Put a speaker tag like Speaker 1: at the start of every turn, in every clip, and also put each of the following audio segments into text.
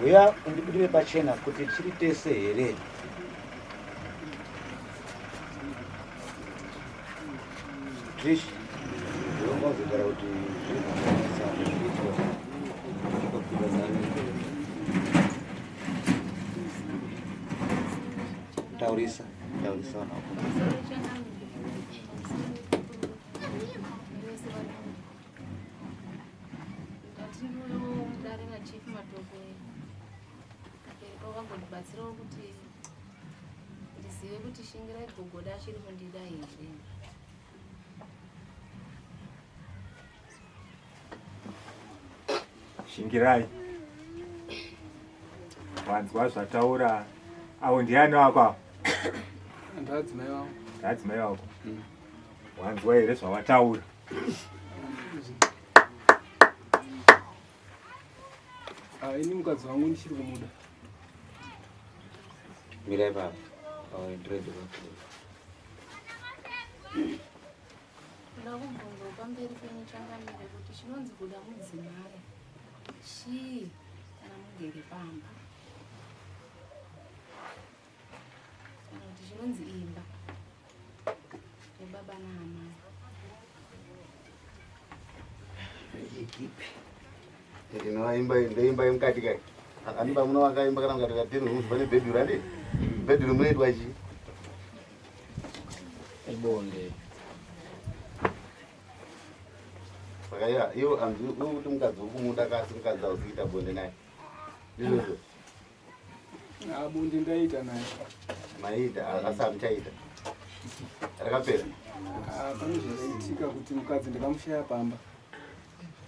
Speaker 1: Uya undibudire pachena kuti tiri tese here? Trish, unozogara kuti taurisa taurisa vana vako.
Speaker 2: Ndati mudare raChief Matope vagondibatsirawo kuti ndizive kuti Shingirai Gogoda achiri kundida here.
Speaker 3: Shingirai, wanzwa zvataura avo ndiani wako avo?
Speaker 4: Ndadzimai vangu.
Speaker 3: Ndadzimai vako. Wanzwa here zvawataura?
Speaker 4: Ah, ini mukadzi wangu ndichiri kumuda.
Speaker 1: Mira ipapo. Oh, dread.
Speaker 2: Ndoda kubvunzawo pamberi penyu changamire kuti chinonzi kuda mudzimai chii kana mugere pamba kana kuti chinonzi imba yebaba naamai.
Speaker 1: Ikipi.
Speaker 5: Inoimba ndoimba yemukati kai. Anoimba muno vakaimba kana mukati ka 10 rooms pane bedroom andi. Bedroom munoitwa chii?
Speaker 1: Ibonde.
Speaker 5: Saka iya iwo anzi uri kuti mukadzi uri kumuda kasi mukadzi hausi kuita bonde naye. Ndizvozvo.
Speaker 4: Ah, bonde ndaita naye.
Speaker 5: Maita asi hamuchaita. Rakapera.
Speaker 4: Ah, pane zvakaitika kuti mukadzi ndakamushaya pamba.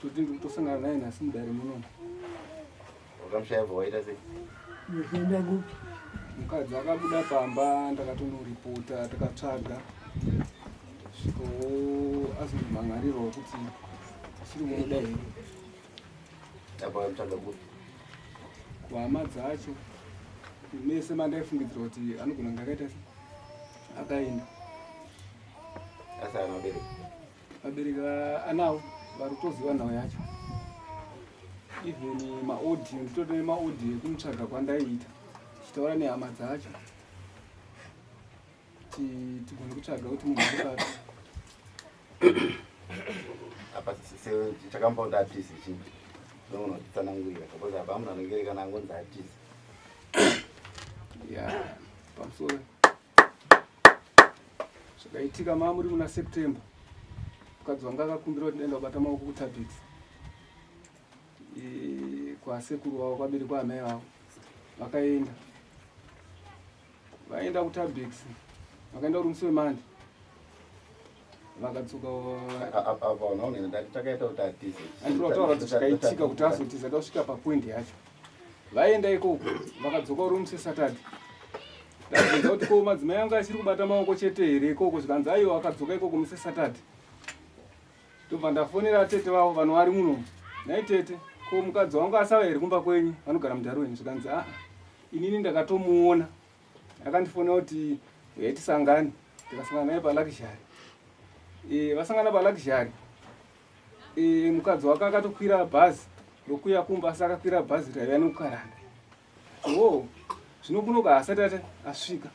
Speaker 4: Toti ndikutosangana naye nhasi mudare muno.
Speaker 5: Wakamushaya bva waita sei?
Speaker 6: Unoenda kupi?
Speaker 4: Mukadzi akabuda pamba ndakatonoripota takatsvaga. Sviko azomhan'arirwa kuti chiri kumuda here.
Speaker 5: Apa wamutsvaga kupi?
Speaker 4: Kuhama dzacho mese mandaifungidzira kuti anogona kunge akaita se akaenda.
Speaker 5: Asi haana vabereki.
Speaker 4: Vabereki anawo vari kutoziva nhau yacho. Even maaudio nditotore maaudio ekumutsvaga kwandaiita tichitaura nehama dzacho kuti tigone kutsvaga kuti munhu ari papi.
Speaker 5: Apa chakamupa kuti atize chii? Unoona kutsanangurira because apa munhu anenge kana angonzi atize.
Speaker 4: Ya, pamusoro. Zvakaitika maa muri muna September. Mukadzi wanga akakumbira kuti ndaenda kubata maoko kuTabix. Kwasekuru vavo kwaberekwa amai vavo. Vakaenda. Vaenda kuTabix. Vakaenda uri musi weMande. Vakadzoka
Speaker 5: apa unaona ndati takaita kuti atize.
Speaker 4: Andinotaura kuti zvakaitika kuti azotiza tasvika papoint yacho. Vaenda ikoko vakadzoka uri musi weSaturday. Ndabvunza kuti ko madzimai angu achiri kubata maoko chete here ikoko zvikanzi aiwa akadzoka ikoko musi weSaturday. Ndobva ndafonera tete vavo vanhu vari muno. Nhai tete, ko mukadzi wangu asava here kumba kwenyu vanogara muDarwin zvikanzi aa inini ndakatomuona akandifonera kuti uyai tisangane tikasangana naye paluxury. Vasangana paluxury mukadzi wake akatokwira bhazi rokuya kumba asi akakwira bhazi raiva nekukaranda. Oh, zvino kunoka asati ati asvika.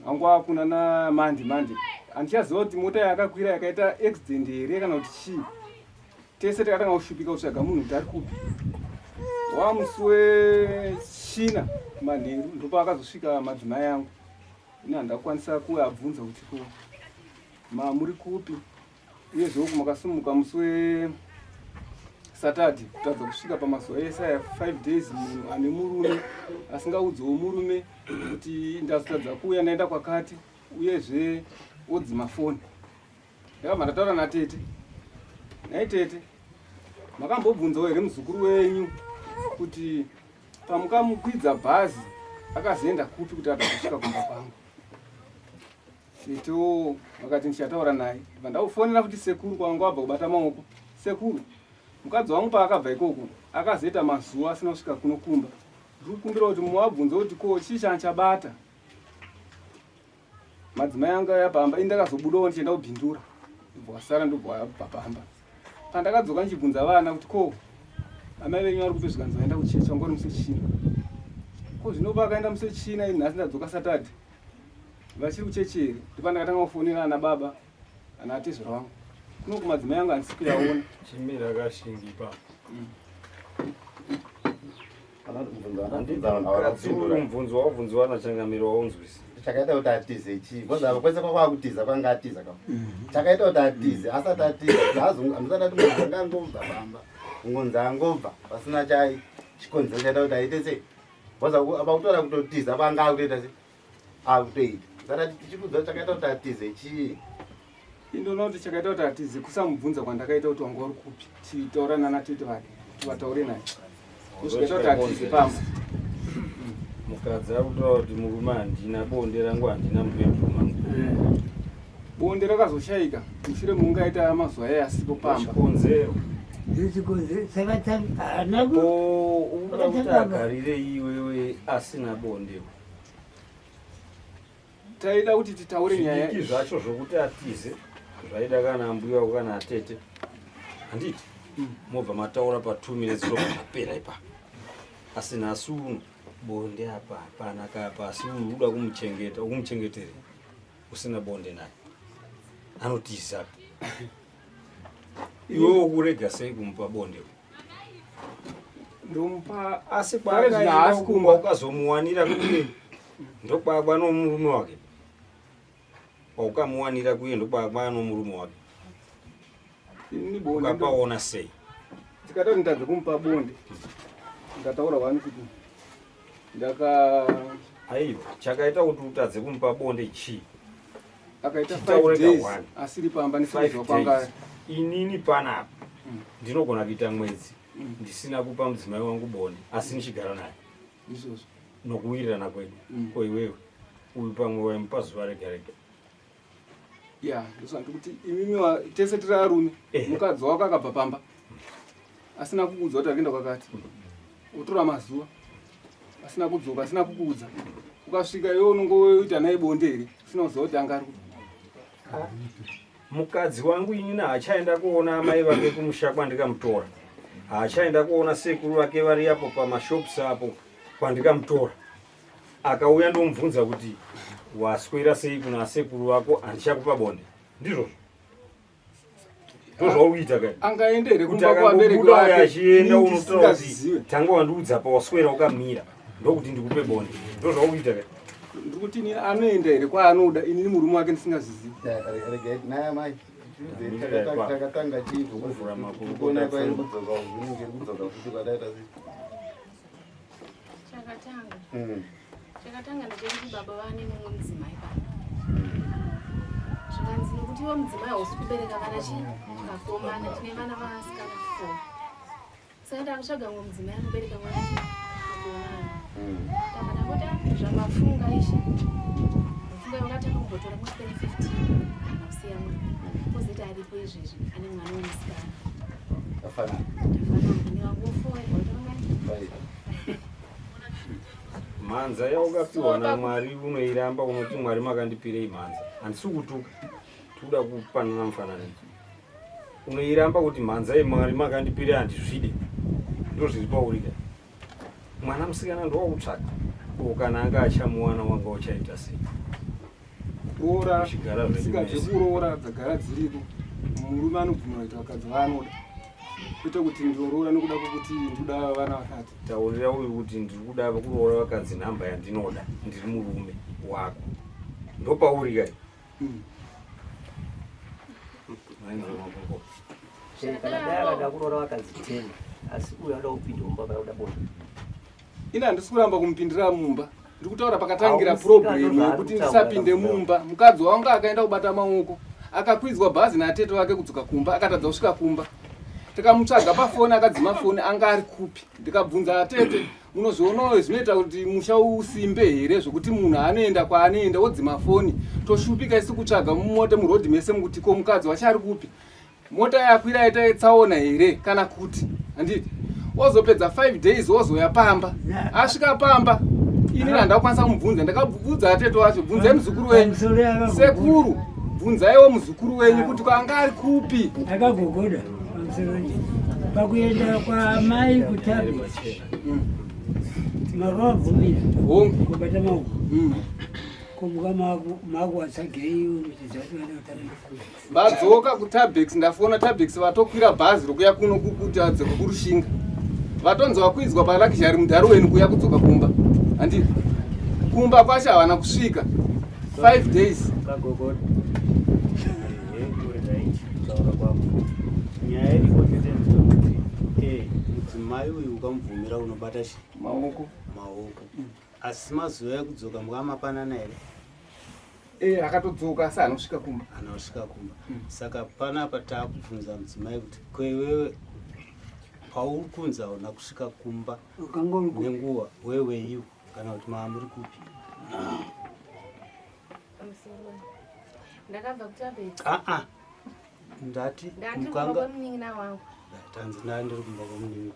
Speaker 4: Angu akuna na Mandi Mandi. Andichaziva kuti mota yakakwira yakaita accident here kana kuti chii. Tese takatanga kushupika kutsvaga munhu kuti ari kupi. Wamusi wechina manheru ndopaakazosvika madzimai angu. Ini handakwanisa kuabvunza kuti ko ma muri kupi uyezve uku makasimuka musi weSaturday kutadza kusvika pamazuva ese aya 5 days munhu ane murume asingaudzewo murume kuti ndazotadza kuuya ndaenda kwakati uyezve wodzima foni. Ndakabva ndataura natete. Nhai tete, makambobvunzawo here muzukuru wenyu kuti pamukamukwidza bhazi akazoenda kupi kuti atadza kusvika kumba kwangu? Tetewo vakati ndichataura naye. Ndibva ndakufonera futi sekuru kwangu abva kubata maoko. Sekuru, mukadzi wangu paakabva ikoko akazoita mazuva asina kusvika kuno kumba. Ndiri kukumbira kuti muvabvunze kuti ko chii chanchabata. Madzimai angu aya pamba, ini ndakazobudawo ndichienda kubhindura. Ndobva wasara ndobva wabva pamba. Pandakadzoka ndichibvunza vana kuti ko Amai venyu vari kupi? Zvikanzi vaenda kuchechi, vanga vari musi wechina. Ko zvino paakaenda musi wechina, ini nhasi ndadzoka Saturday, vachiri kuchechi here? Ndipo ndakatanga kufonera ana baba, ana atezvara vangu kuno kumadzimai angu, handisi kuyaona.
Speaker 7: Chimira kashingi ipapo.
Speaker 8: Mubvunzo wabvunzwa nachangamiro waunzwisi.
Speaker 5: Chakaita kuti atize chii? Because apa kwese kwakwakutiza kwanga atiza ka. Chakaita kuti atize asati atiza, handisati ati munhu anga angobva pamba, kungonzi angobva pasina chai chikonzero chaita kuti aite sei, because apa kutora kutotiza kwanga akutoita sei, akutoita. Saka tichikudza, chakaita kuti atize chii?
Speaker 4: Indoona kuti chakaita kuti atize kusamubvunza kwandakaita kuti wanga uri kupi, titaura nana tete vake kuti vataure naye, zvikaita kuti atize pamba.
Speaker 8: Mukadzi ari kutaura kuti murume handina, bonde rangu handina mubedroom mangu.
Speaker 4: Bonde rakazoshaika mushure mungaita mazuva yai asipo pamba.
Speaker 8: Chikonzero.
Speaker 6: Zvichikonzero saka haana
Speaker 8: ko ukuda kuti agarire iwewe asina bonde?
Speaker 4: Taida kuti titaure nyaya.
Speaker 8: Zvidiki zvacho zvokuti atize zvaida kana ambuya wako kana atete, handiti? Mobva mataura pa 2 minutes, zvobva zvapera ipapo. Asi nhasi uno bonde apa hapana kapa, asi uyu uda kumuchengeta, ukumuchengetere usina bonde naye? Anotiza. Iwewe ukurega sei kumupa bonde?
Speaker 4: Ndomupa.
Speaker 8: Asi
Speaker 4: Pare zvino haasi
Speaker 8: kwaakaenda
Speaker 4: kumba.
Speaker 8: Ukazomuwanira kuye ndokwakwa nomurume wake, waukamuwanira kuye ndokwakwa nomurume wake.
Speaker 4: Ini bonde
Speaker 8: ukapaona sei?
Speaker 4: Tikata kuti nditadze kumupa bonde, ndataura wani kuti ndaka
Speaker 8: Aiwa, chakaita kuti utadze kumupa bonde chii?
Speaker 4: Akaita
Speaker 8: Chitaure
Speaker 4: 5 days
Speaker 8: ka one.
Speaker 4: asiri pamba,
Speaker 8: Five
Speaker 4: ndisikuziva kwanga
Speaker 8: days. Inini panapa ndinogona kuita mwedzi ndisina kupa mudzimai wangu bonde, asi ndichigara naye
Speaker 4: Izvozvo.
Speaker 8: Nokuwirirana kwedu. Ko iwewe uyu pamwe waimupa zuva rega rega.
Speaker 4: Ya, ndosandi kuti imimi tese tiri arume. Mukadzi wako akabva pamba asina kukuudza kuti akaenda kwakati, otora mazuva asina kudzoka, asina kukuudza, ukasvika iwe unongoita naye bonde here usina kuziva kuti anga ari kupi?
Speaker 8: Mukadzi wangu inini haachaenda kuona amai vake kumusha kwandikamutora, haachaenda kuona sekuru vake vari apo pamashops apo kwandikamutora. Akauya ndomubvunza kuti waswera sei kuna sekuru vako, handichakupa bonde. Ndizvozvo ndozvauri kuita kai?
Speaker 4: Angaende here
Speaker 8: Kuti
Speaker 4: kumba kuvabereki
Speaker 8: akangobuda uyo
Speaker 4: vake
Speaker 8: achienda,
Speaker 4: ini
Speaker 8: unotaura kuti
Speaker 4: ndisingazive?
Speaker 8: tanga wandiudza pawaswera ukamira, ndokuti ndikupe bonde. Ndozvauri kuita kai?
Speaker 4: Ndikuti ini anoenda here kwaanoda, inini murume wake ndisingazvizivi?
Speaker 5: Regai naye mai.
Speaker 8: Mirira ipapo.
Speaker 5: Takatanga chii?
Speaker 8: Kuvhura makurukota.
Speaker 5: Kuona kwairi kudzoka, inenge iri kudzoka futi kwataita sei?
Speaker 2: Chakatanga, chakatanga ndechekuti baba vane mumwe mudzimai pano, zvikanzi nekuti iwe mudzimai hausi kubereka vana chi vakomana, tine vana vasikana four, saka takutsvaga mumwe mudzimai anobereka mwana chi mukomana. Tava ndangoti, "Ah, zvamafunga ishe mafunga." Vakatanga kumbotora muna 2015, kana kusiya mwana, kozoita aripo izvezvi ane mwana wemusikana.
Speaker 5: Kafanana.
Speaker 2: Tafanana nevangu four.
Speaker 5: Five.
Speaker 8: Mhanza yaukapiwa naMwari unoiramba, unoti Mwari makandipirei mhanza? Handisi kutuka, tikuda kupanana mufananidzo. Unoiramba kuti mhanza yemwari makandipirei handizvide. Ndo zviri pauri ka. Mwana musikana ndowakutsvaka ko, kana anga achamuwana wanga uchaita sei?
Speaker 4: Roora.
Speaker 8: Muchigara zvenyu
Speaker 4: Tsika
Speaker 8: mese.
Speaker 4: dzekuroora dzagara dziriko. Murume anobvumira kuita vakadzi vaanoda, kwete kuti ndinoroora nekuda kwekuti ndinoda vana vakati.
Speaker 8: Taurira uyu kuti ndiri kuda kuroora vakadzi nhamba yandinoda, ndiri murume wako. Ndopauri kai. Mainzwa makurukota.
Speaker 9: Kana dai akada kuroora vakadzi 10, asi uyu anoda kupinda mumba kana kuda bonde.
Speaker 4: Ini handisi kuramba kumupindira mumba, ndiri kutaura pakatangira
Speaker 9: Hausika
Speaker 4: problem
Speaker 9: ndozvaari
Speaker 4: yekuti
Speaker 9: kutaura
Speaker 4: ndisapinde
Speaker 9: kamudaro.
Speaker 4: mumba. Mukadzi wangu akaenda kubata maoko, akakwidzwa bhazi natete vake kudzoka kumba, akatadza kusvika kumba. Tikamutsvaga pafoni, akadzima foni. Anga ari kupi? Ndikabvunza atete, munozvionawo zvinoita kuti musha usimbe here zvokuti munhu anoenda kwaanoenda wodzima foni? Toshupika isi kutsvaga mumota murodhi mese mukuti ko mukadzi wacho ari kupi, mota yakwira yaita tsaona here kana kuti handiti? Ozopedza 5 days ozoya pamba. Asvika pamba, ini handakwanisa kumubvunza. Ndakabvunza atete wacho, bvunzai muzukuru wenyu.
Speaker 6: Pamusoro yakagogoda.
Speaker 4: Sekuru, bvunzaiwo muzukuru wenyu kuti kwanga ari kupi.
Speaker 6: Akagogoda pamusoro. Pakuenda kwamai kutabe makavabvumira
Speaker 4: Hongu.
Speaker 6: Kubata maoko kumuka makuvatsagei muchiziva kuti vaenda kutabe.
Speaker 4: Vadzoka kutabex, ndafona tabex, vatokwira bhazi rokuya kuno kukuti adzoka kurushinga. Vatonzi vakwidzwa paluxury mudhari wenu kuya kudzoka kumba. Handiti kumba kwacho havana kusvika 5 days.
Speaker 10: Kagogoda, ehe, uri right kutaura kwako. Nyaya iripo chete ndezvekuti mudzimai uyu ukamubvumira unobata chi
Speaker 4: Maoko.
Speaker 10: Maoko, asi mazuva ekudzoka mukamapanana here?
Speaker 4: Akatodzoka asi anosvika kumba.
Speaker 10: Anosvika kumba. Saka panapa taakubvunza mudzimai kuti kwewewe pauri kunzi hauna kusvika kumba
Speaker 6: Ukanga uri kupi?
Speaker 10: Nenguva weweiwo kana kuti maamuri kupi?
Speaker 2: Pamusoro. Ndakabva kutabex.
Speaker 10: Aa, ndati
Speaker 2: Ndandiri kumba
Speaker 10: mukanga
Speaker 2: kwemunin'ina wangu.
Speaker 10: Tanzi ndandiri kumba kwamunin'ina.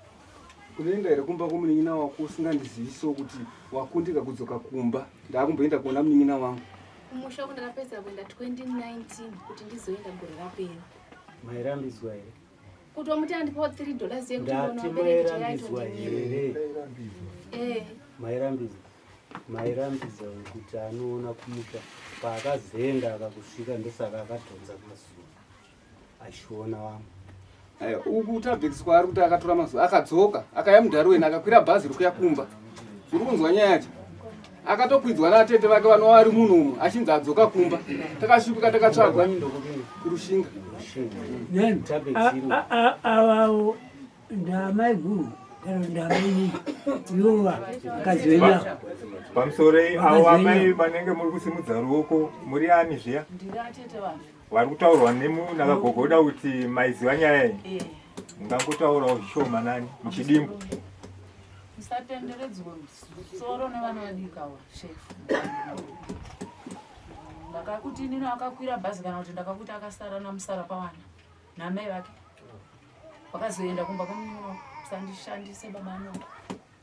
Speaker 4: Unoenda here kumba kwomunin'ina wako usingandiziviso kuti wakundika kudzoka kumba, ndaakumboenda kuona munin'ina wangu?
Speaker 2: Kumusha uku ndakapedzera kuenda 2019 kuti ndizoenda gore rapera.
Speaker 10: Mairambidzwa here?
Speaker 2: Kuti wamuti andipawo 3 dollars yekuti
Speaker 10: Ndati
Speaker 2: ndioona vabereki.
Speaker 10: mairambidzwa here?
Speaker 2: Eh.
Speaker 10: Mairambidzwa, mairambidzwa kuti anoona kumusha paakazoenda akakusvika, ndosaka akadhonza mazuva achiona vamwe.
Speaker 4: Aiwa, uku tabex kwaari kuti akatora mazuva akadzoka, akaya mudhari wenu, akakwira bhazi rokuya kumba. Uri kunzwa nyaya yacho? Akatokwidzwa natete vake vanova vari munhu umu, achinzi adzoka kumba. Takashupika, takatsvagwa kurushinga.
Speaker 6: Nani avavo ndamai guru kana ndamai ivo vakadzi venyu ava?
Speaker 3: Pamusoroi avo amai vanenge muri kusimudza ruoko, muri ani zviya?
Speaker 11: Ndiri atete vanhu.
Speaker 3: Vari kutaurwa nemunakagogoda kuti maiziva nyaya iyi.
Speaker 11: Eh.
Speaker 3: Mungangotaurawo zvishoma nani muchidimbu.
Speaker 11: Musatenderedzwe musoro nevana vadiki ava, shefu. Ndakakuti inini akakwira bhazi kana kuti ndakakuti akasara namusara pawana namai vake vakazoenda kumba kwamunino. Musandishandise, baba ano.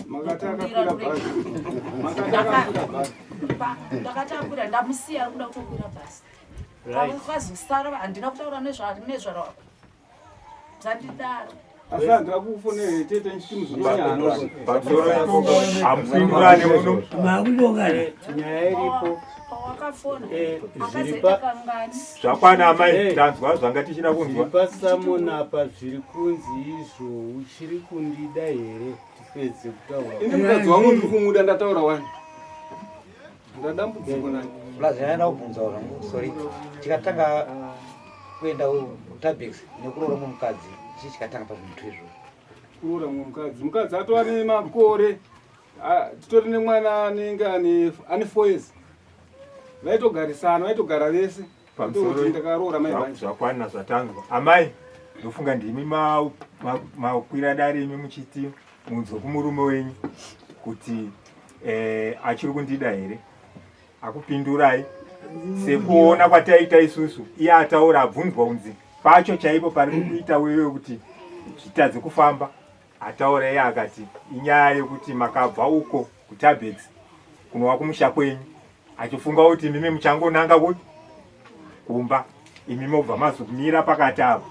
Speaker 4: Makati akakwira bhazi, makati akakwira bhazi.
Speaker 11: Ndakati akwira, ndamusiya ari kuda kutokwira bhazi. Kazosara handina kutaura nezvarako, musandidaro.
Speaker 4: Asi handira kufonera tete nchiti muzukuru.
Speaker 3: Hamupindurane muno.
Speaker 6: Makutongana.
Speaker 10: Nyaya iripo
Speaker 11: Pawakafona
Speaker 10: zviri
Speaker 11: akazoita kangani?
Speaker 3: Zvakwana amai, tanzwa zvanga tichida kunzwa.
Speaker 10: Zviri pasamonapa zviri kunzi izvo, uchiri kundida here? Tipedze kutaura.
Speaker 4: Ini mukadzi wangu ndiri kumuda, ndataura wani, ndadambudziko nani.
Speaker 1: Plus ndaenda kubvunzawo zvangu, sorry, chikatanga kuenda kutabex nekuroora mumwe mukadzi, chii chikatanga pazvinhu izvo?
Speaker 4: Kuroora mumwe mukadzi, mukadzi atova nemakore, titori nemwana anenge ane 4 years. Vaitogarisana, vaitogara vese.
Speaker 3: Pamusoro.
Speaker 4: Kuti ndakaroora mai vanje.
Speaker 3: Zvakwana zvatanzwa amai. Ndofunga ndimi makwira dare imi muchiti munzwe kumurume wenyu kuti achiri kundida here. Akupindurai sekuona kwataita isusu. Iye ataura, abvunzwa kunzi pacho chaipo pari kuita wewe kuti zvitadze kufamba, ataura iye akati inyaya yekuti makabva uko kutabex kunova kumusha kwenyu, achifunga kuti imimi muchangonanga kuti kumba, imi mobva mazomira pakati apo,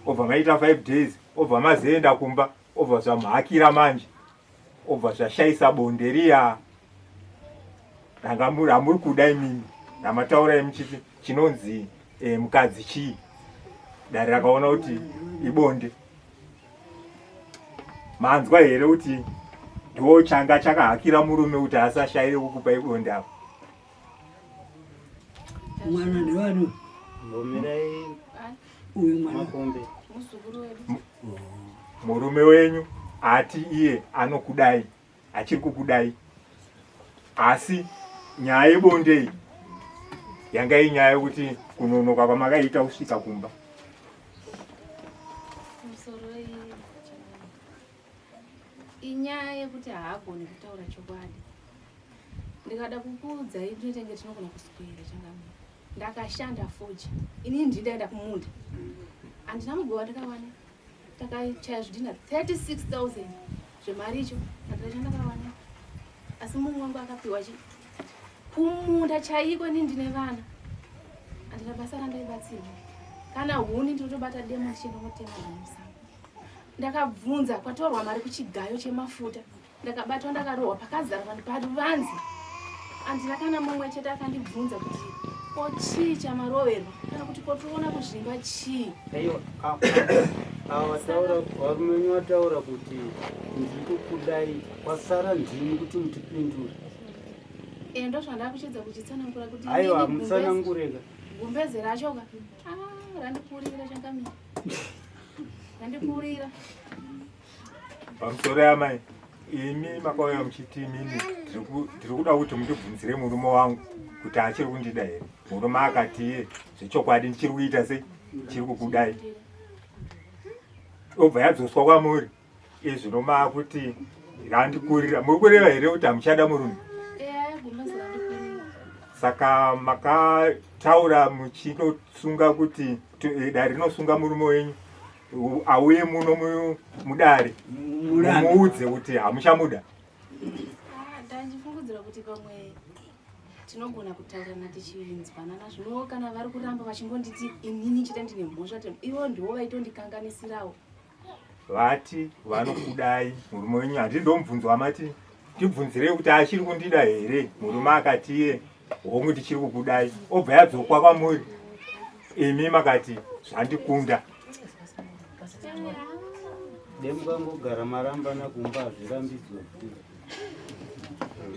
Speaker 3: obva maita 5 days, obva mazoenda kumba, obva zvamuhakira manje, obva zvashayisa bonde riya ranga ramuri kuda imimi, ramataura muchiti chinonzi mukadzi chii. Dare rakaona kuti ibonde. Manzwa here kuti ndo changa chakahakira murume kuti asashayire kukupa ibonde apo?
Speaker 6: Mwana ndewani?
Speaker 10: Mbomirai.
Speaker 6: Uyu mwana.
Speaker 10: Makombe.
Speaker 2: Muzukuru wedu.
Speaker 3: Murume wenyu ati iye anokudai, achiri kukudai, asi nyaya yebonde iyi yanga inyaya yekuti kunonoka kwamakaita kusvika kumba.
Speaker 2: Musoro, inyaya yekuti haagoni kutaura chokwadi. Ndikada kukuudzai ndinotenge tinogona kuswera changamira. Ndakashanda foja inini, ndindaenda kumunda, handina mugova ndakawana. Takachaya zvidhina 36,000 zvemari icho, handina chandakawana, asi mumwe wangu akapiwa chi kumunda chaiko. Inini ndine vana, handina basa randaibatsirwa, kana huni ndinotobata demo ndichienda kotema zvemusango. Ndakabvunza kwatorwa mari kuchigayo chemafuta. Ndakabatwa ndakarohwa pakazara vanhu paruvanze. Handina kana mumwe chete akandibvunza kuti ko chii chamaroverwa kana kuti ko toona kuzvimba chii.
Speaker 10: Aiwa, ava vataura varume venyu vataura kuti ndiri kukudai kwasara ndimi kuti mutipindure.
Speaker 2: Eh, ndozvandakuchedza kuchitsanangura kuti
Speaker 10: Aiwa, mutsanangureka.
Speaker 2: Gumbeze racho ka. Ah, randikurira changamire. Randikurira.
Speaker 3: Pamusoro yamai, imi makauya muchiti imimi tiri kuda kuti mundibvunzire murume wangu kuti achiri kundida here. Murume akati iye zvechokwadi ndichiri kuita sei? Ndichiri kukudai. Obva yadzoswa kwamuri. Izvino maakuti randikurira. Muri kureva here kuti hamuchada murume? Saka makataura muchinosunga kuti dare rinosunga murume wenyu auye muno mudare mumuudze kuti hamuchamuda.
Speaker 2: Ah, ndandifungudzira kuti pamwe tinogona kutaurirana tichinzwanana zvino kana vari kuramba vachingonditi inini chete ndine mhosva ivo ndivo vaitondikanganisirawo.
Speaker 3: Vati vanokudai murume wenyu handii ndomubvunzo wamati tibvunzirei kuti achiri kundida here murume akati iye hongu ndichiri kukudai obva yadzokwa kwamuri imi makati zvandikunda.
Speaker 10: Demukangogara marambana kumba hazvirambidzwe.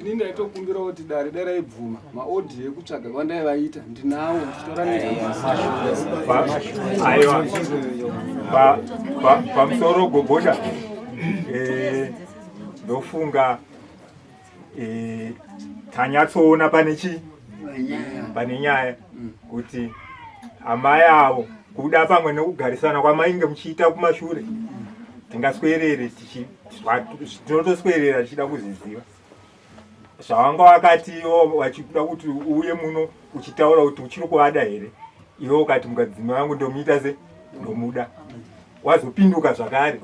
Speaker 4: Ini ndaitokumbira kuti dare dai raibvuma maodhi ekutsvaga kwandaivaita ndinawo ndichitora
Speaker 3: Aiwa, pamusoro gogoda ndofunga tanyatsoona pane chii pane nyaya kuti amai avo kuda pamwe nekugarisana kwamainge muchiita kumashure tingaswerere tinotoswerera tichida kuzviziva zvavanga wakati iwo vachikuda kuti uuye muno uchitaura kuti uchiri kuvada here iwe ukati mukadzimai wangu ndomuita se ndomuda wazopinduka zvakare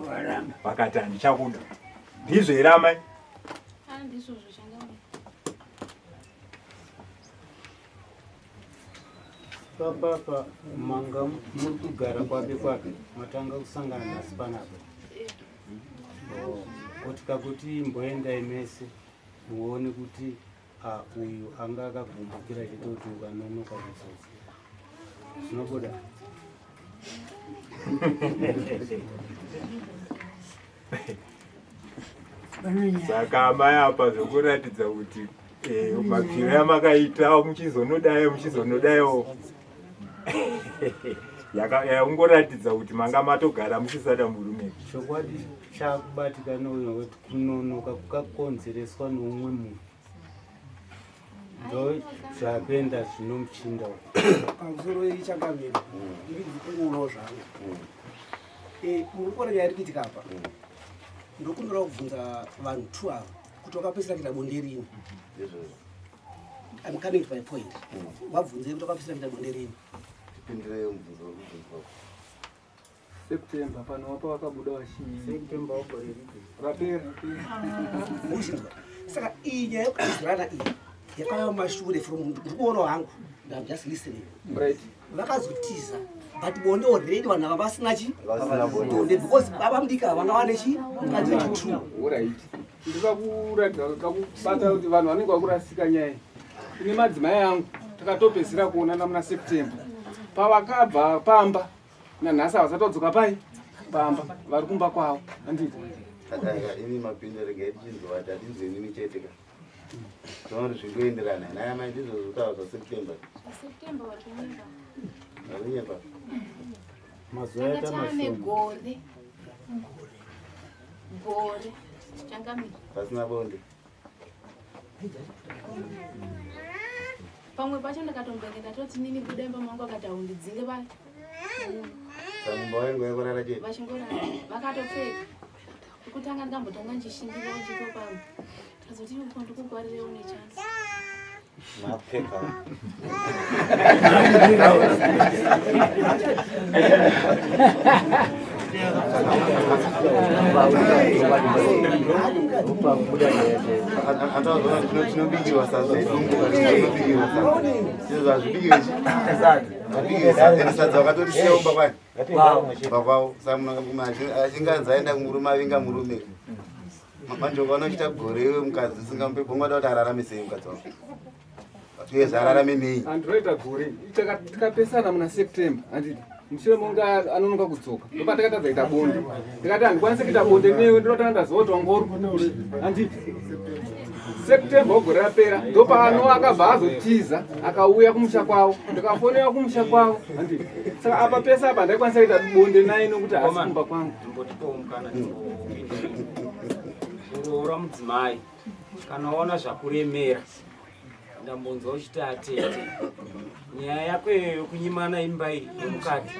Speaker 3: vakati handichakuda ndizvo here amai?
Speaker 10: Papapa manga muri kugara kwapi kwapi matanga kusangana nhasi panapa kuti kakuti imboendai mese muone kuti uyu anga akagumbukira chete kuti ukanonoka kudzoka zvinobuda.
Speaker 3: Saka amai apa zvokuratidza kuti mapfiro amakaita muchizonodai muchizonodaiwo yakungoratidza kuti manga matogara musisada murume.
Speaker 10: Chokwadi chakubatika nouyo kuti kunonoka kukakonzereswa noumwe munhu ndo zvakuenda zvino muchinda uyu.
Speaker 12: Pamusoro ichangamire ndiri kukuunawo zvangu. Muri kuona nyaya iri kuitika apa, ndokumbira kubvunza vanhu two ava kuti wakapedzisira kuita bonde rini. I'm coming to my point. Wabvunzei kuti wakapedzisira kuita bonde rini?
Speaker 5: Tipindirei mubvunzo wekubvunzwa.
Speaker 4: September pano wapa wakabuda vachi
Speaker 10: September wagore ripi?
Speaker 4: Rapera.
Speaker 12: Muchinzwa. Saka iyi nyaya yekutizirana iyi yakauya mumashure from ndiri kuonawo hangu. I'm just listening.
Speaker 4: Right.
Speaker 12: Vakazotiza but bonde already vanhu ava vasina chi
Speaker 5: Vasina bonde.
Speaker 12: bonde because baba mudiki ava vanga vane chi mukadzi wechi2.
Speaker 4: Alright. Ndinoda kuratidza kubata kuti vanhu vanenge vakurasika nyaya iyi. Ine madzimai angu takatopedzisira kuonana muna September. Pavakabva pamba nanhasi havasati vadzoka pai pamba vari kumba kwavo handiti.
Speaker 5: Saka imi mapinda regai tichinzwa kuti hatinzwi imimi chete ka. Tinoona kuti zviri kuenderana. Nhai amai ndizvo zvokutaura zvaSeptember.
Speaker 2: September vari kunyepa.
Speaker 5: Vari kunyepa.
Speaker 10: Mazuva aita
Speaker 2: Tanga taane
Speaker 10: mashoma.
Speaker 2: gore. Gore. Changamire.
Speaker 5: Pasina bonde.
Speaker 2: Pamwe pacho ndakatombenge ndatoti nini buda imba mangu akati haundidzinge vai.
Speaker 5: Samumba waingo yakurara chete.
Speaker 2: Vachingorara vakatopfeka. Kutanga ndikambotanga ndichishingira ndichitopamba. Ndazoti uko ndikugwarire une chance.
Speaker 1: Mapfeka.
Speaker 5: Tinobikirwa sadza idungu, tinobikirwa sadza, hazvibikiwe chi sadza, sadza vakatorisiya umba kwani pakwavo. Saka munhu achinganzi aenda kumurume, avinga murume, manje ukaona uchiita gore iwe mukadzi usingamupe, bongada kuti ararame sei mukadzi wako, uyezve ararame nei?
Speaker 4: Andinoita gore tikapesana muna September, handiti? Mushure monge anonoka kudzoka, ndopatakatadza kuita bonde. Ndikati handikwanisi kuita bonde newe, ndinotanga ndaziva kuti wanga uri kupi, handiti? September wegore rapera ndopaano akabva azotiza, akauya kumusha kwavo, ndikafonera kumusha kwavo, handiti? Saka apa pese apa handaikwanisa kuita bonde naye nokuti haasi kumba kwangu.
Speaker 8: Timbotipawo mukana timbopinda. Kuroora mudzimai, kana waona zvakuremera, ndambonzwa uchiti atete, nyaya yako iyoyo yokunyimana imba iyi yemukati,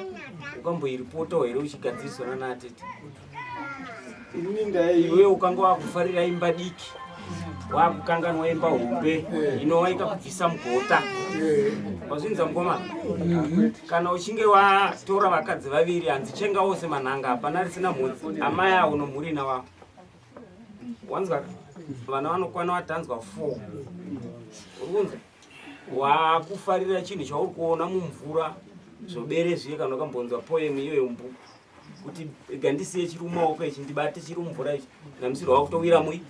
Speaker 8: ukamboiripotawo here uchigadziriswa nana atete?
Speaker 4: Inini ndai
Speaker 8: Iwe ukanga wakufarira imba diki, wakukanganwa imba hombe inova ikakubvisa mugota. Wazvinza mukomana? Kana uchinge watora vakadzi vaviri, hanzi chenga wose manhanga, hapana risina mhodzi. Amai avo nomhuri navavo, wanzwa? Vana vanokwana watanzwa 4, uri kunzwa? Wakufarira chinhu chauri kuona mumvura zvobere zviye. Kana ukambonzwa poem iyoyo mubhuku kuti gandisiye chiri mumaoko ichi, ndibate chiri mumvura ichi, namusirwa wakutowira mui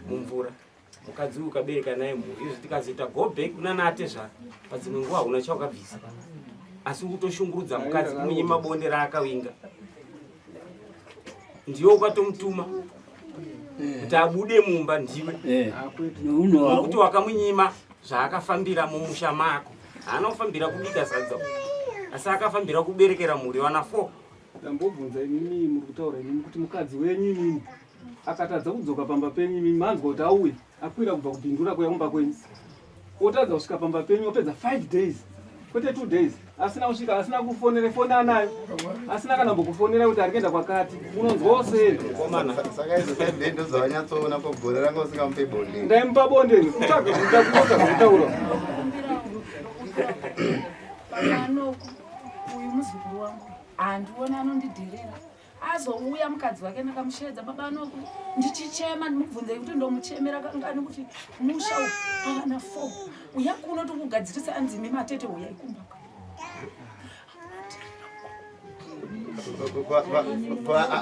Speaker 8: mumvura. Mukadzi uyu ukabereka naye mhuri izvi, tikazoita go back kuna natezvara padzimwe nguva, hauna chaukabvisa, asi ukutoshungurudza mukadzi kumunyima bonde raakawinga. Ndiwe ukatomutuma kuti abude mumba, ndiwe, nokuti wakamunyima zvaakafambira mumusha mako. Haana kufambira kubika sadza, asi akafambira kuberekera mhuri vana 4.
Speaker 4: Ndambobvunza imimi muri kutaura imimi kuti mukadzi wenyu imimi akatadza kudzoka pamba penyu, imimi manzwa kuti auya akwira kubva kuBindura kuya kumba kwenyu, otadza kusvika pamba penyu, opedza 5 days, kwete 2 days, asina kusvika, asina kufonere foni anayo, asina kana mbokufonera kuti ari kuenda kwakati, munonzwawo sei?
Speaker 5: Saka izo 5 days ndozavanyatsoona ko gore ranga usingamupe bonde?
Speaker 4: Ndaimupa bonde, kutsvaga kuda kutsvaga kutaura.
Speaker 11: Panoku uyu muzukuru wangu handioni, anondidherera. Azouya mukadzi wake, ndakamushedza, baba anoku, ndichichema, ndimubvunzei kuti ndomuchemera kangani kuti musha uyu pavana 4, uya kuno tikugadzirisa. Anzi imi matete uyai kumba.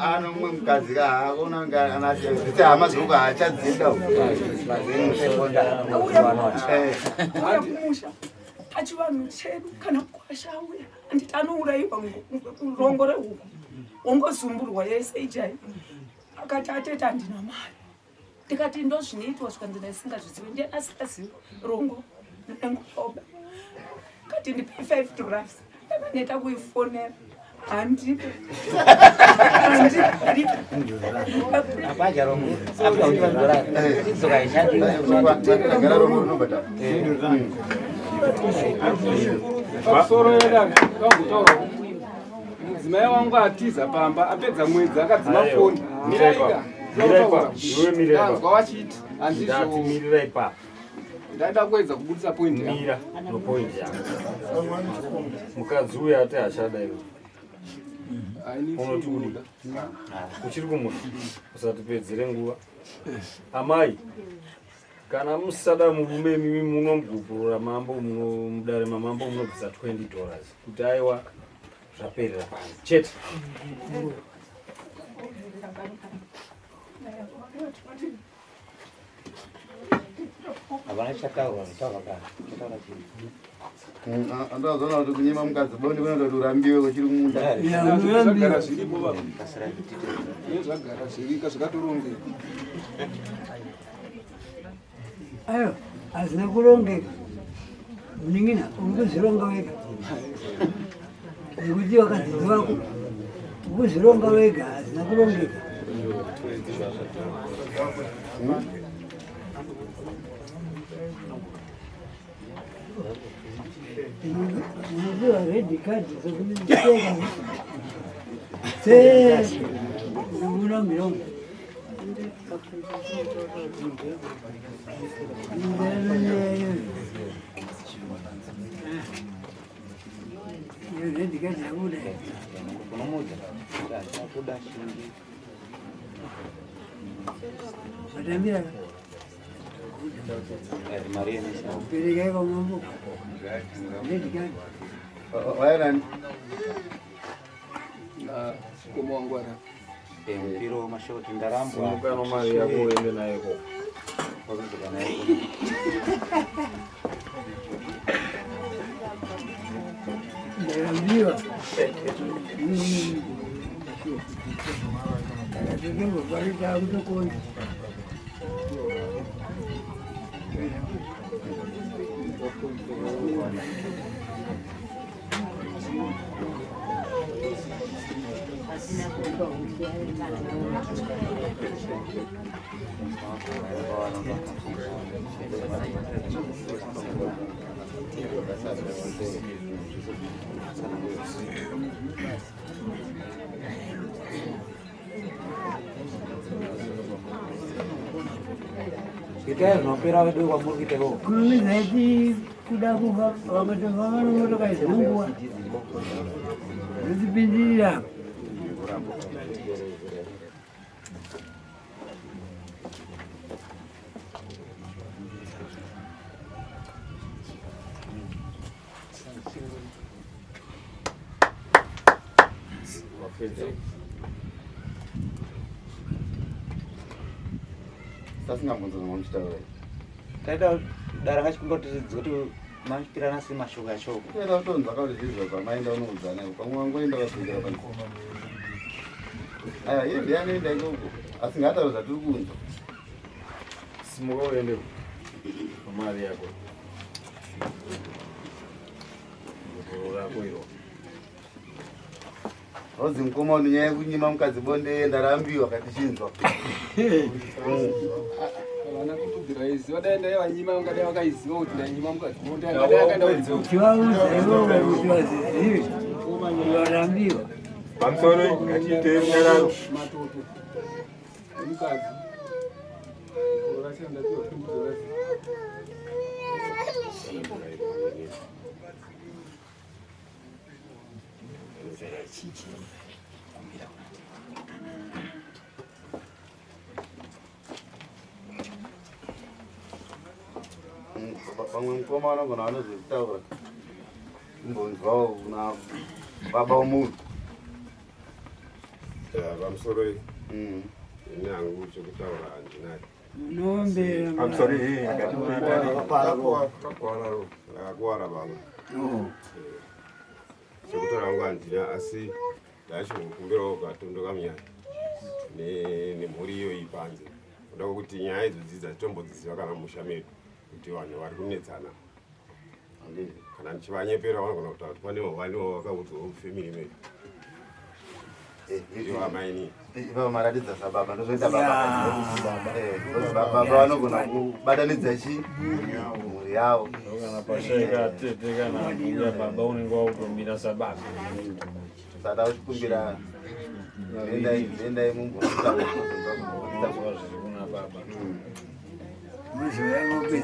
Speaker 5: Ano mumwe mukadzi kaona anazviti hama dzoko haachadzinda.
Speaker 11: Uya kumusha, pachivanhu chedu kana kwasha auya, anditi anourayiwa rongo rehuku, wongozumburwa yese ichai. Akati atete handina mari. Ndikati ndozvinoitwa, zvikanzi ndisingazvizivi, ndiye asingazivi rongo nengoba. Kati ndipe $5, ndakaneta kuifonera, handipe.
Speaker 1: Apaja rongo apa kuti vandorara idzoka ishandi.
Speaker 5: Gara rongo rinobhadhara.
Speaker 4: Pamusoro yedare, ndambotaura, mudzimai wangu atiza pamba, apedza mwedzi akadzima foni.
Speaker 8: Mira ipapo. Iwe mira ipapo.
Speaker 4: Ndanzwa vachiti
Speaker 8: Ndati
Speaker 4: handizvo.
Speaker 8: mirira ipapo.
Speaker 4: Ndaida kuedza kubudisa point yangu.
Speaker 8: Mira nopoint yako. Mukadzi uyu ati hachada iwe. Unoti kudi uchiri kumuda? Usatipedzere nguva. Amai, kana musada murume, imimi munomugupurura mambo, mudare mamambo munobvisa $20 kuti aiwa, zvaperera pano chete.
Speaker 1: Havana chataurwa, zvataurwa kana chataura chii?
Speaker 5: Andazoona kuti kunyima mukadzi bonde kunoita kuti urambiwe uchiri kumunda.
Speaker 4: Zvagara zviripo baba, zvagara zvirika, zvakatorongeka.
Speaker 6: Ayo hazina kurongeka, munin'ina, uri kuzvironga wega nekuti vakadzidzi vako, uri kuzvironga wega, hazina kurongeka. Unopiwa red card dzokuteka dzese muno mirongo. Iyo red card yabuda.
Speaker 1: Unomuudza kuti achakuda shingi.
Speaker 6: Matambira.
Speaker 1: Eh, mari yenesa.
Speaker 6: Perekai kwamambo. Ndedikani.
Speaker 5: Wairani?
Speaker 4: Mukoma wangu ara.
Speaker 1: Mupiro mashoko kuti ndarambwa.
Speaker 8: Simuka nomari yako uende nayo ikoko.
Speaker 1: Wakadzoka nayo.
Speaker 6: Ndarambiwa. Takatotombofarita kutokona.
Speaker 1: Itai zvinopera vedu kwamuri kuita ikoko.
Speaker 6: Kurumidza iti kuda kufa vamwe vanomotoka izinonguva zvodzipindirira.
Speaker 5: Sasingambunzo zvamuchitaura.
Speaker 1: Taita dara ngachikumba kuti tidzwe kuti machipirana sei mashoko achoko.
Speaker 5: Kuenda kutonzwa kauri zvizvo zvamaenda unoudzana iko. Pamwe wangoenda ukaswedera pane. Aya, iye ndiye anoenda ikoko. Asi ngaataure zvatiri kunzwa.
Speaker 8: Simuka uende mari yako. Gotoro rako iro.
Speaker 5: Rozi mukoma une nyaya yekunyima mukadzi bonde ndarambiwa katichinzwa.
Speaker 4: Havana kutobvira vaiziva dai ndai vanyima vangadai vakaiziva kuti ndanyima mukadzi bonde angadai akaenda kunze.
Speaker 6: Uchivaudza ivovo kuti vazizive varambiwa.
Speaker 3: Pamusoro ngatiite runyararo.
Speaker 4: Matoto. Nemukadzi. Racho ndapiwa 20 dollars.
Speaker 5: Pamwe mukoma vanogona vanozozvitaura. Kumbonzwawo kuna baba womunhu.
Speaker 13: Pamusoro ini hangu chekutaura handinacho.
Speaker 6: Munombera.
Speaker 3: Pamusoro eh, ngatiitei dare.
Speaker 13: Ndakakuwara baba.
Speaker 6: Oh.
Speaker 13: Chekutaura hangu handina asi ndachingokumbirawo katondo kamunyaya nemhuri iyoyi panze. Kuda kwekuti nyaya idzodzi dzatombodziziva kana musha medu kuti vanhu vari kunetsana. Kana ndichivanyepera vanogona kutaura kuti pane vanewo vakaudzwawo mufamily medu. Ivo amaini.
Speaker 5: Ivo maratidza sababa ndozvoita baba. Eh, because baba vanogona kubatanidza chi mhuri yavo.
Speaker 8: Kana pashaika tete kana mbuya baba unenge wakutomira sababa.
Speaker 5: Saka uchikumbira endai endai mumboita
Speaker 8: Zviri kuna baba.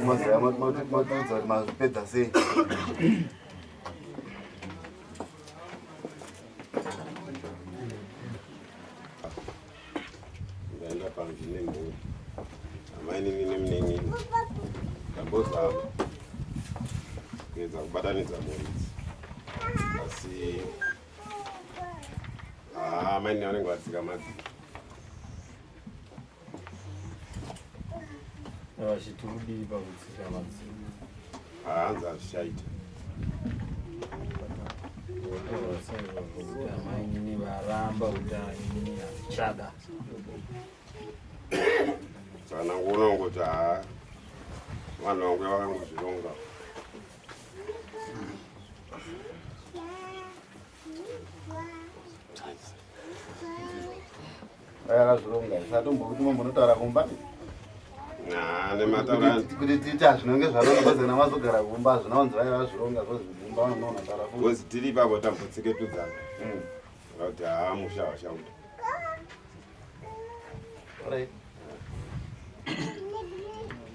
Speaker 5: Mazoya matiudza kuti mazvipedza sei.
Speaker 13: Ndaenda panze nemhuri. Amainini nemunin'ina. Ndambozama kuedza kubatanidza mhuri idzi. Asi haa amainini vanenge vatsika madziro.
Speaker 8: Vachiti kudii pakutsika madziro.
Speaker 13: Haanzi hazvichaita.
Speaker 8: Votaura saizvozvo kuti amainini varamba kuti inini handichada.
Speaker 13: Saka nangoona kungoti haa vanhu vangu vakangozvironga.
Speaker 5: Vakazvironga satombokuti mambonotaura kumba.
Speaker 13: Naa nemataura
Speaker 5: Kuti tiite hazvinonge zvaronga because kana mazogara kumba hazvina kunzi vaiva vazvironga because kumba vanonoona taura futi.
Speaker 13: Because tiri ipapo tambotseketudzana. Saka kuti haa musha hauchauta.
Speaker 5: Alright.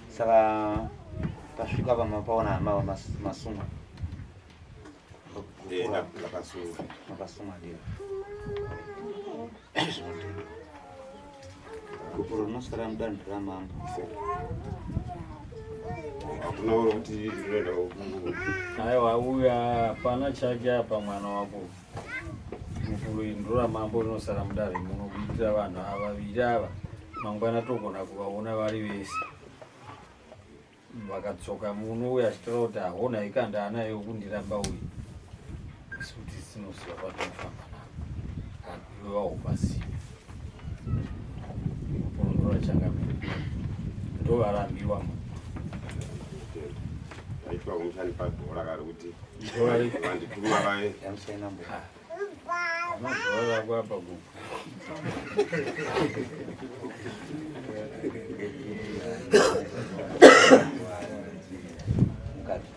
Speaker 1: Saka tasvika pamapaona hama masungwa.
Speaker 13: Ndakasungwa.
Speaker 1: Makasungwa ndio. Zvinotendwa. Gupuro rinosara mudanho ramambo.
Speaker 13: Hakuna uri kuti rinoenda
Speaker 8: Aiwa uya hapana chake apa mwana wako. Gupuro iri ndoramambo rinosara mudare muno kuitira vanhu ava vaviri ava mangwana togona kuvaona vari vese. Vakadzoka muno uya achitaura kuti ahona ikanda anayo kundiramba uyu. Isu kuti tinoziva kwatinofamba nako. Iwe wahupazivi. Gupuro ndorachangamire. Ndovarambiwa mu.
Speaker 13: Ndaitwa kumushani pabhora kari kuti
Speaker 8: Bhora ripi?
Speaker 13: vandituma vaye.
Speaker 8: Bhora rako apa gupu.
Speaker 1: Mukati.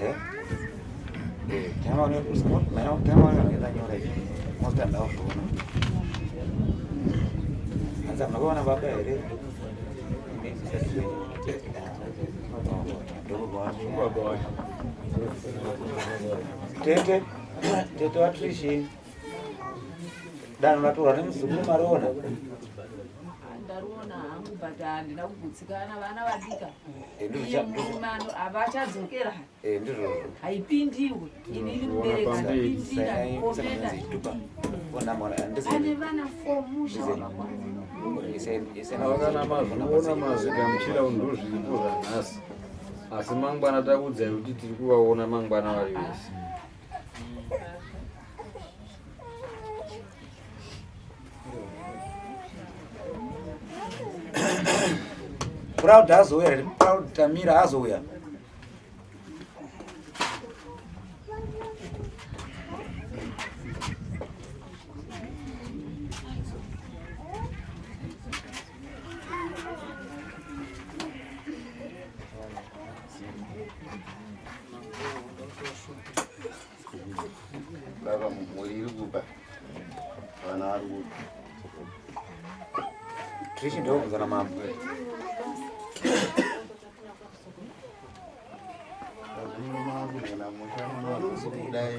Speaker 1: Eh? Eh, tamaone tamaone yakanyora izvi. Mositanda kuzviona. Hanzi hamuna kuona baba here? Tete, tete waTrishi. Danho ratorwa nemuzukuru mariona.
Speaker 11: Ndariona hangu but handina kugutsikana vana vadika.
Speaker 1: Eh, ndizvo
Speaker 11: Iye murume havachadzokera.
Speaker 1: Eh, ndizvozvo.
Speaker 11: Haipindiwe. Inini mubereki ndapindira ndikopenda. Ane vana four musha wakakwana.
Speaker 8: Kana mazviona mazvigamuchira ndozviripo zvanhasi asi mangwana takuudzai kuti tiri kuvaona mangwana vari vese.
Speaker 1: Proud azouya here? Proud Tamira azouya.
Speaker 5: Baba mhuri iri kupa vana vari kupa.
Speaker 1: Trishi ndobvunza namambo.
Speaker 5: Kana musha kudai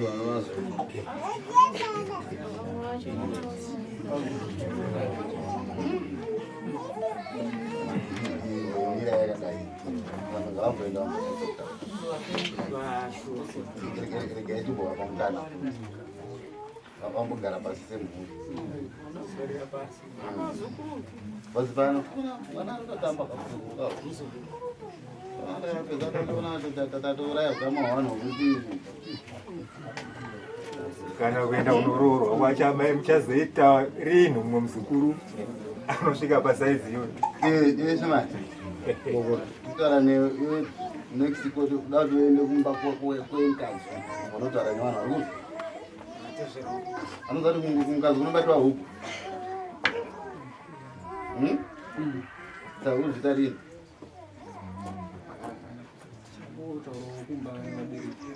Speaker 5: mira yakadai vanhu ngavamboenda regai timbovapa mukana vambogara pasi semhuri pasi pano mwana anototamba tatouraya ukama hwanhu hwekuti
Speaker 3: Kana kuenda kunoroorwa kwacho amai muchazoita rinhi mumwe muzukuru anosvika pasaizi iyoyo.
Speaker 5: Iwe shemani kutaura newe iwe next kuti uda kuti uende kumba kwemukadzi unotaura nevanhu vari kupi anoziva kuti kumukadzi kunobatiwa huku. Hmm? Saka uzvita rini?
Speaker 4: Changotaurawo kumba vabereki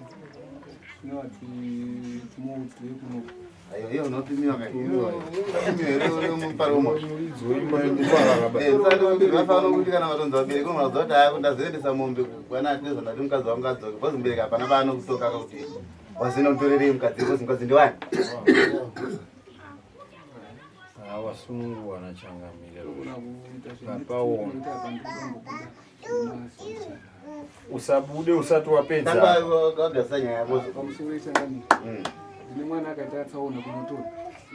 Speaker 4: nevati tumuudzire kuno.
Speaker 5: Aiwa, iye unopimiwa ka iwe. Unopimiwa here uri muparo umo? Vafanira kuti kana vatonzi vabereki unoratidza kuti haya ndazoendesa mombe kwana ndizvo ndati mukadzi wangu adzoke because mubereki hapana paanokutoka kuti wazina kutorerei mukadzi because mukadzi ndiwani.
Speaker 8: Wasunungurwa nachangamire papaona usabude usati wapedza.
Speaker 5: Tanga wagadzirisa nyaya yako.
Speaker 4: Pamusoro ichangamire. Ndine mwana akaita tsaona kunotora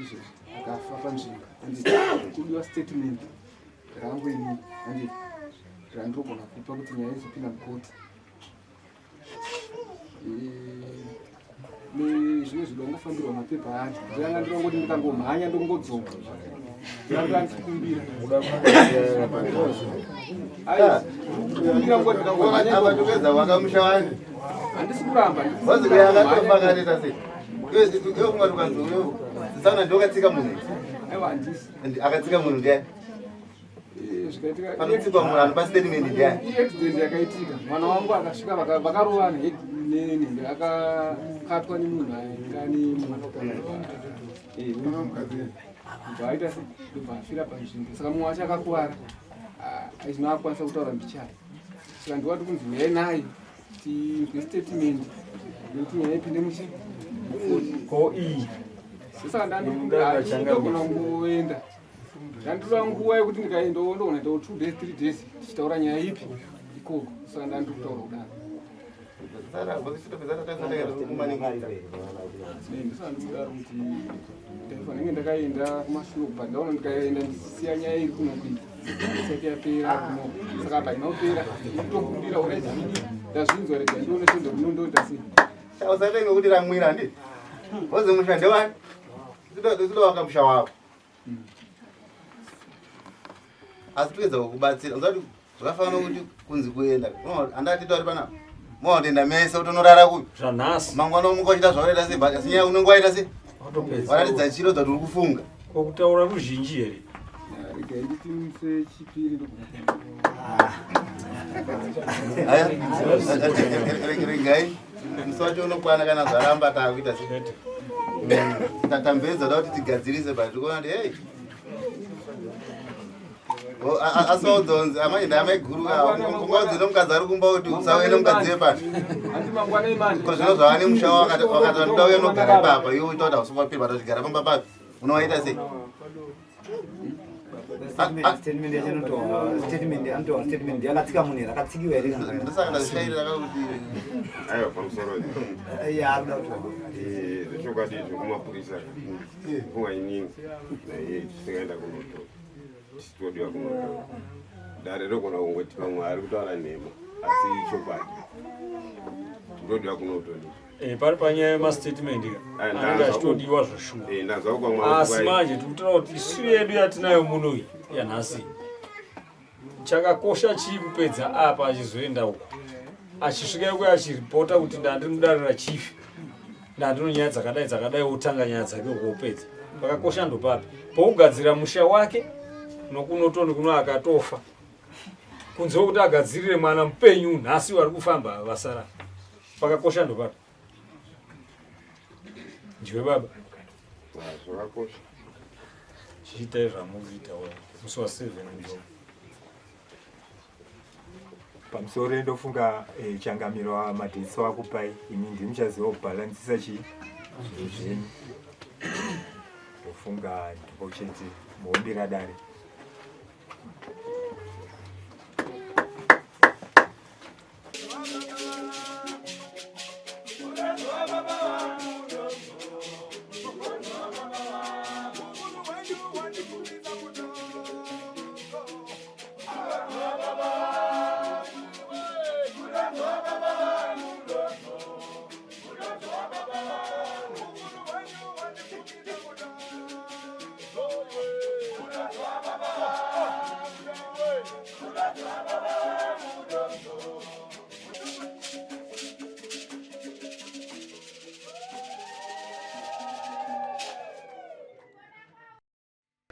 Speaker 4: izvezvi akafa panzvimbo. Handiti kudiwa statement rangu inini handiti randinogona kupa kuti nyaya izopinda mukoti. Nezvimwe zvido ngofambirwa mapepa acho. Ndanga ndinongoti ndikangomhanya ndongodzoka. Ndanga ndikumbira. Aiwa, ndikumbira ngoti ndikangomhanya.
Speaker 5: Apa ndopedza wakamusha wani.
Speaker 4: Handisi kuramba.
Speaker 5: Wazi kuya akatofa akaita sei? Iwe iwe kunga tukanzi uyo sana ndokatsika munhu.
Speaker 4: Aiwa handisi.
Speaker 5: Akatsika munhu ndiani?
Speaker 4: Zvikaitika
Speaker 5: Panotsikwa munhu anopa statement ndiani?
Speaker 4: Accident yakaitika mwana wangu akasvika vakarovana nene akakatwa nemunhu ainge ane mota aita se ndobva afira panzvimbo saka mumwe wacho akakuvara. Aizvino akwanisa kutaura mbichana. Saka ndiwati kunzi uyai naye tinzwe statement yekuti nyaya ipinde muchi
Speaker 8: ko iyi.
Speaker 4: Saka ndandogona kungoenda. Ndanditora nguva yekuti ndikaenda ndogona itawo 2 days 3 days tichitaura nyaya ipi ikoko. Saka ndandiri kutaura kudaro. Ndisandikudaro kuti ndaifanenge ndakaenda kumashure but ndaona ndikaenda ndisiya nyaya iri kuno kuita isati yapera kuno. Saka apa haina kupera nditokumbira uraizvini ndazvinzwa rega ndione sendo kuno ndoita sei.
Speaker 5: Usaite ngekuti ramwira handiti? Wozi musha ndewani? Tsidowaka musha wako. Asi toedza kukubatsira. Unoziva kuti zvakafanana kuti kunzi kuenda. Andati tauri panapa. Motoenda mese utonorara kupi?
Speaker 8: Zvanhasi.
Speaker 5: Mangwana umuka uchiita zvaunoita sei? But asi nyaya unenge waita sei? Waratidza chiro dzati uri kufunga.
Speaker 8: Ko kutaura ruzhinji here?
Speaker 4: Regai nditi muse chipiri ndogona.
Speaker 5: Aya, regai musi wacho unokwana kana zvaramba taakuita sei? Tambedza da kuti tigadzirise but tikuona kuti hey. Asi waudzonzi amai ndamaiguru ungaudzi nomukadzi ari kumba kuti usauye nomukadzi wepano. Ko zvino zvava nemusha wakati wakati ndoda uye unogara ipapa iwe uita kuti hausi pepa tachigara pamba papi unowaita sei?
Speaker 1: Statement yacho inotoa statement anotoa statement yakatsika munhu here akatsikiwa here kana
Speaker 5: Ndosaka ndazvishairira kakuti
Speaker 13: Aiwa, pamusoro.
Speaker 1: Ya, akuda kutaura.
Speaker 13: Zvechokwadi zvekumapurisa funga inini naiye tisingaenda kunotora tichitodiwa kunotora dare rogona kungoti pamwe ari kutaura nhema asi ichokwadi totodiwa kunotori.
Speaker 8: Pari panyaya yemastatement ka anenge achitodiwa zveshuwa.
Speaker 13: Ndanzwa kwamwe
Speaker 8: Asi manje tikutaura kuti isu yedu yatinayo muno iyi yanhasi chakakosha chii kupedza apa achizoenda uko achisvika iko achiripota kuti ndandiri mudare rachief ndandino nyaya dzakadai dzakadai wotanga nyaya dzake uko wopedza. Pakakosha ndopapi pokugadzira musha wake nokunotoni kuno akatofa kunze kwekuti agadzirire mwana mupenyu nhasi vari kufamba vasara. Pakakosha ndopapi ndiwe baba?
Speaker 13: Zvakakosha.
Speaker 8: Chiitai zvamukuita musi wa 7 ndio.
Speaker 3: Pamusoro ndofunga changamiro wamadhesi wakupai imi ndimi muchaziva kubhalansisa chii zvinhu zvenyu. Ndofunga ndipo chete muombera dare.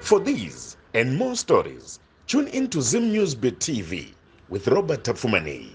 Speaker 14: For these and more stories, tune in to Zim News Bit TV with Robert Tafumani.